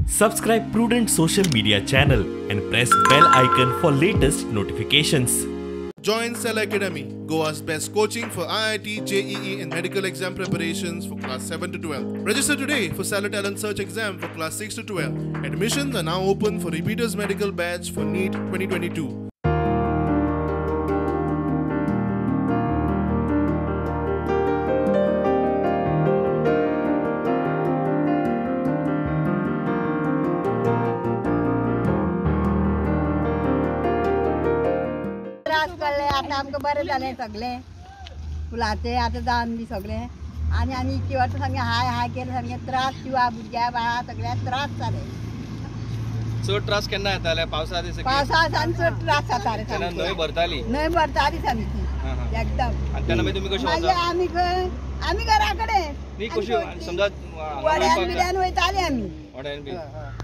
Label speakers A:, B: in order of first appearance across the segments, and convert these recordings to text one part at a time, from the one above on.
A: Subscribe Prudent Social Media channel and press bell icon for latest notifications.
B: Join Cell Academy, Goa's best coaching for IIT, JEE and medical exam preparations for class 7 to 12. Register today for Cellar Talent Search exam for class 6 to 12. Admissions are now open for repeaters medical batch for NEET 2022.
C: आमकां बरें जालें सगळें फुलाचें आतां जावन बी सगळें आनी आनी इतकी वर्सां सामकें हाय हाय केलें सामकें त्रास जिवा भुरग्या बाळा सगळ्याक त्रास जाले.
D: चड त्रास केन्ना येताले? पावसा दिसांनी?
C: पावसा दिसांनी चड त्रास जाताले.
D: न्हंय भरताली?
C: न्हंय भरताली सामकी एकदम.
D: आनी तेन्ना मागीर तुमी कशें
C: मागीर आमी खंय आमी घरा कडेन
D: न्ही कशी समजा
C: वड्यान बिड्यान वयताली आमी.
D: वड्यान बी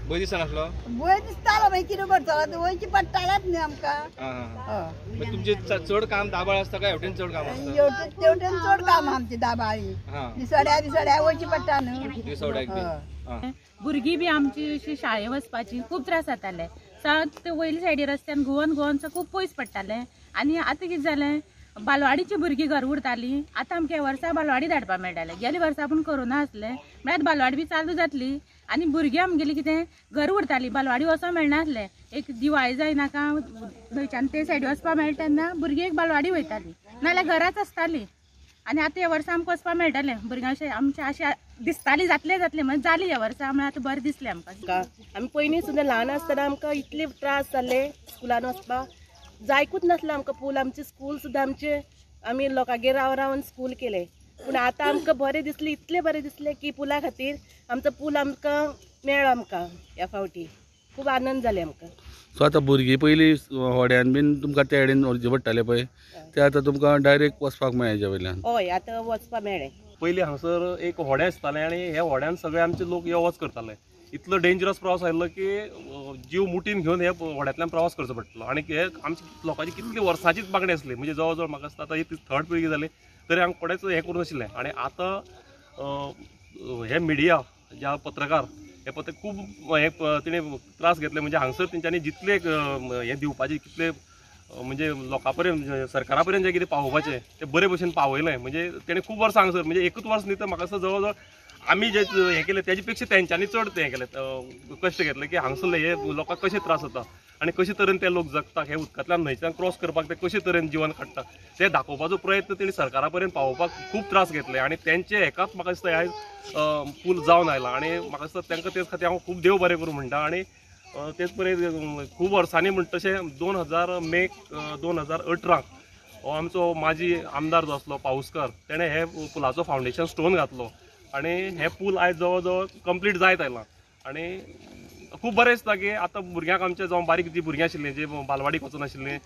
D: भंय दिसनासलो?
C: भंय दिसतालो मागीर कितें करतलो वयचें पडटालेंच न्ही आमकां.
D: तुमचें चड काम दाबाळ आसता काय हेवटेन चड काम आसता?
C: तेवटेन चड काम आमचें दाबाळी दिसवड्या बिसवड्या वयचें पडटा न्हू.
D: दिसवड्याक बी
E: भुरगीं बी आमची अशी शाळे वचपाची खूब त्रास जाताले. सात वयले सायडी रस्त्यान घुंवन घुंवन खूब पयस पडटालें. आनी आतां कितें जालें, बालवाडीची भुरगीं घर उरतालीं. आतां आमकां ह्या वर्सा बालवाडी धाडपाक मेळटालें. गेल्या वर्सा पूण कोरोना आसलें म्हळ्यार बालवाडी बी चालू जातली आनी भुरगीं आमगेलीं कितें घर उरतालीं, बालवाडी वचोंक मेळनासलें. एक दिवाळी जायनाका थंयच्यान ते सायडी वचपाक मेळटा तेन्ना भुरगीं एक बालवाडी वयतालीं, नाजाल्यार घराच आसतालीं. आनी आतां ह्या वर्सा आमकां वचपाक मेळटालें. भुरग्यां अशें आमचें अशें दिसताली जातलें जातलें म्हणजे जाली ह्या वर्सा म्हळ्यार आतां बरें दिसलें आमकां.
F: आमी पयलीं सुद्दां ल्हान आसतना आमकां इतले त्रास जाले स्कुलान वचपाक जायकूच नासलो आमकां पूल. आमचें स्कूल सुद्दां आमचें आमी लोकांगेर राव रावन स्कूल केलें. पूण आतां आमकां बरें दिसलें, इतलें बरें दिसलें की पुला खातीर आमचो पूल आमकां मेळ्ळो. आमकां ह्या फावटी खूब आनंद जाले आमकां.
G: सो आतां भुरगीं पयलीं होड्यान बीन तुमकां त्या सायडीन व्हरचें पडटालें पळय, तें आतां तुमकां डायरेक्ट वचपाक मेळ्ळें हेज्या वयल्यान?
F: हय, आतां वचपाक मेळ्ळें.
H: पयलीं हांगसर एक होडें आसतालें आनी ह्या होड्यान सगळे आमचे लोक यो वच करताले. इतलो डेंजरस प्रवास आयिल्लो की जीव मुठीन घेवन हे होड्यांतल्यान प्रवास करचो पडटलो. आनी हे आमच्या लोकांची कितली वर्सांचीच मागणी आसली, म्हणजे जवळ जवळ म्हाका दिसता आतां ही थर्ड पिळगी जाली तरी आमकां कोणेच हें करूं नाशिल्लें. आनी आतां हे मिडिया ज्या पत्रकार हे पत्र खूब हे तिणें त्रास घेतले. म्हणजे हांगसर तेंच्यांनी जितले हें दिवपाचें कितले म्हणजे लोकां पर्यंत सरकारा पर्यंत जें कितें पावोवपाचें तें बरे भशेन पावयलें. म्हणजे तेणें खूब वर्सां हांगसर म्हणजे एकूच वर्स न्ही तर म्हाका दिसता जवळ जवळ आमी जे हें केलें तेजे पेक्षा तेंच्यांनी चड हें केलें, कश्ट घेतले की हांगसरले हे लोकांक कशे त्रास जाता आनी कशे तरेन ते लोक जगता, हे उदकांतल्यान न्हंयच्यान क्रॉस करपाक ते कशे तरेन जिवन काडटा ते दाखोवपाचो प्रयत्न तेणी सरकारा पर्यंत पावोवपाक खूब त्रास घेतले. आनी तेंचे हेकाच म्हाका दिसता आयज पूल जावन आयला. आनी म्हाका दिसता तांकां तेच खातीर हांव खूब देव बरें करूं म्हणटा. आनी तेच परी खूब वर्सांनी म्हणटा तशें 2000 मे 2018 हो आमचो माजी आमदार जो आसलो पावसकर तेणें हे पुलाचो फावंडेशन स्टोन घातलो आनी हें पूल आयज जवळ जवळ कंप्लीट जायत आयलां. आनी खूब बरें दिसता की आतां भुरग्यांक आमच्या जावं बारीक जी भुरगीं आशिल्लीं जी बालवाडीक वचनाशिल्लीं,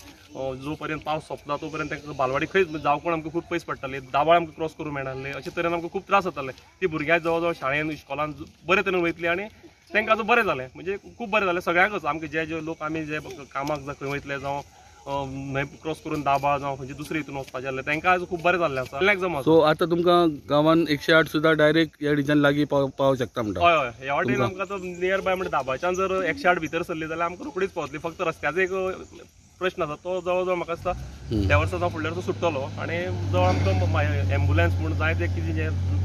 H: जो पर्यंत पावस सोंपता तो पर्यंत तांकां बालवाडी खंयच जावकोण आमकां खूब पयस पडटाली, दाबाळ आमकां क्रॉस करूंक मेळनासलें, अशे तरेन आमकां खूब त्रास जाताले. ती भुरग्यां जवळ जवळ शाळेन इस्कॉलान बरे तरेन वयतली आनी तांकां आतां बरें जालें. म्हणजे खूब बरें जालें सगळ्यांकच. आमकां जे जे लोक आमी जे कामाक जावं खंय वयतले जावं न्हंय क्रॉस करून दाबाळ जावं खंयचे दुसरे हितून वचपाचें जाल्यार तांकां आयज खूब बरें जाल्लें आसा. एग्जाम
G: सो आतां तुमकां गांवान 108 सुद्दां डायरेक्ट ह्या डिजान लागीं पावंक शकता म्हणटा?
H: हय हय, ह्या वाटेन आमकां आतां नियर बाय म्हणजे दाबाळच्यान जर 108 भितर सरली जाल्यार आमकां रोखडीच पावतली. फक्त रस्त्याचो एक प्रश्न आसा तो जवळ जवळ म्हाका दिसता ह्या वर्सा जावं फुडल्या वर्सा सुट्टलो. आनी जवळ आमकां एम्बुलन्स म्हूण जाय ते कितें जें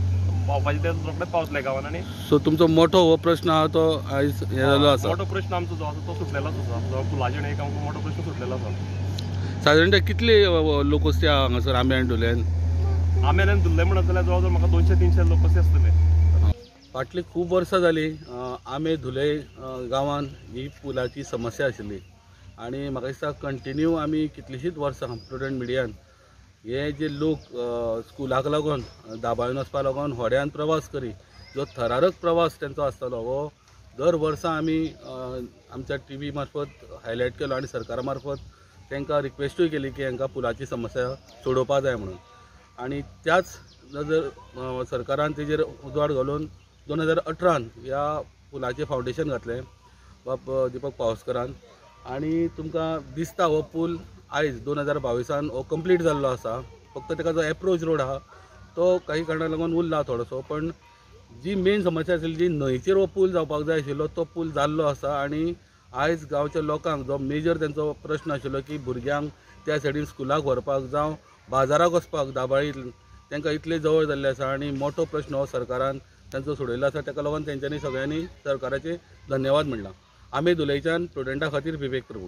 H: पावपाचें तें रोखडेच पावतलें गांवान. आनी
G: सो तुमचो मोठो हो प्रश्न आहा तो आयज हें जाल्लो आसा.
H: मोठो प्रश्न आमचो जो आसा तो सुटलेलोच आसा. जो पुलाचेर एक आमकां मोठो प्रश्न सुटलेलो आसा.
G: सादारणतः कितले लोकवस्ती आहा हांगासर आंब्या आनी धुल्ल्यान?
H: आंब्यान आनी धुल्ले म्हणत जाल्यार जवळ जवळ म्हाका 200-300 लोकवस्ती आसतले.
G: फाटली खूब वर्सां जालीं आंबे धुले गांवान ही पुलाची समस्या आशिल्ली आनी म्हाका दिसता कंटिन्यू आमी कितलींशींच वर्सां प्रुडंट मिडियान हे जे लोक स्कुलाक लागून दाबाळून वचपाक लागून होड्यान प्रवास करी, जो थरारक प्रवास तेंचो आसतालो हो दर वर्सा आमी आमच्या टी व्ही मार्फत हायलायट केलो आनी सरकारा मार्फत तांकां रिक्वेस्टूय केली की हांकां पुलाची समस्या सोडोवपाक जाय म्हणून. आनी त्याच नजर सरकारान तेजेर उजवाड घालून 2018 ह्या पुलाचें फावंडेशन घातलें बाब दीपक पावसकरान. आनी तुमकां दिसता हो पूल आयज 2022 हो कंप्लीट जाल्लो आसा. फक्त ताका जो एप्रोच रोड आहा तो काही कारणाक लागून उरला थोडोसो, पण जी मेन समस्या आशिल्ली जी न्हंयचेर हो पूल जावपाक जाय आशिल्लो तो पूल जाल्लो आसा आनी आयज गांवच्या लोकांक जो मेजर तेंचो प्रश्न आशिल्लो की भुरग्यांक त्या सायडीन स्कुलाक व्हरपाक जावं बाजाराक वचपाक दाबाळी तांकां इतले जवळ जाल्ले आसा आनी मोठो प्रश्न हो सरकारान तांचो सोडयलो आसा. ताका लागून तेंच्यांनी सगळ्यांनी सरकाराचे धन्यवाद म्हणला. आमी धुलयच्यान प्रुडंटा खातीर विवेक प्रभू.